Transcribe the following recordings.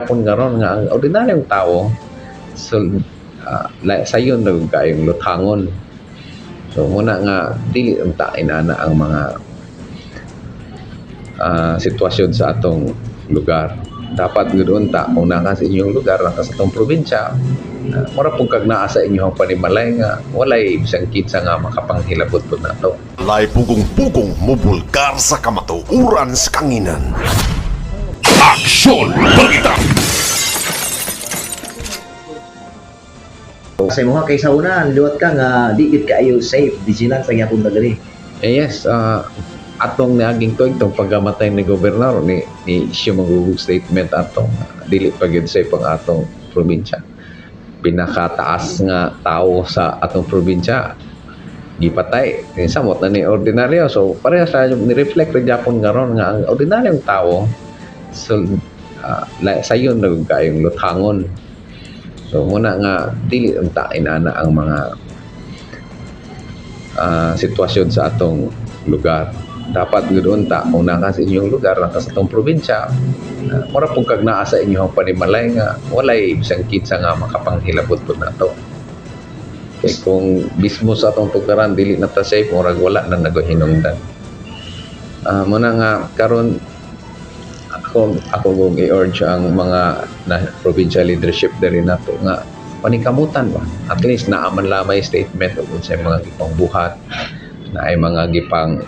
Gyapon karon nga ang ordinaryong tao, so sayon na kayong luthangon. So muna nga dili unta inana ang mga sitwasyon sa atong lugar. Dapat gud unta kung naa ka sa inyong lugar, naa ka sa atong probinsya, mura pud kag naa sa inyong panimalay nga walay bisan kinsa nga makapanghilabot pud nato. Walay pugong-pugong mubulgar sa kamatuoran sa kanginan. Aksyon Balita! Sa imuha kay sa una, liwat ka nga di gid kaayo safe, vigilant sa gyapon ta diri. Eh yes, atong niaging tuig tong pagkamatay ni gobernador ni ni issue magugug statement atong dili pa gyud safe ang atong probinsya. Pinakataas nga tao sa atong probinsya gipatay. Eh, samot na ni ordinaryo. So parehas sa ni reflect ra gyapon karon nga ang ordinaryong tao, so sayon na kayong luthangon. So muna nga dili unta inana ang mga sitwasyon sa atong lugar. Dapat gud unta kung naa ka sa inyong lugar, naa ka sa atong probinsya, mura pud kag naa sa inyong panimalay nga walay bisan kinsa nga makapanghilabot pud nato. Kay kung mismo sa atong tugkaran dili na ta safe, murag wala na nagahinungdan. Muna nga karon ako ako kong i-urge ang mga na provincial leadership diri nato nga paningkamutan ba, at least naa man lamay statement ug unsay mga gipang buhat na ay mga gipang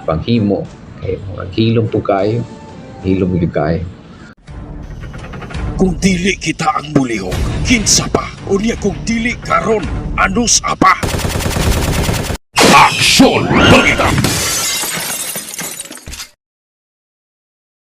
panghimo, kay mga hilom po kayo, hilom gyud kayo. Kung dili kita ang mulihok, kinsa pa? Unya kung dili karon, anus pa? Aksyon Balita!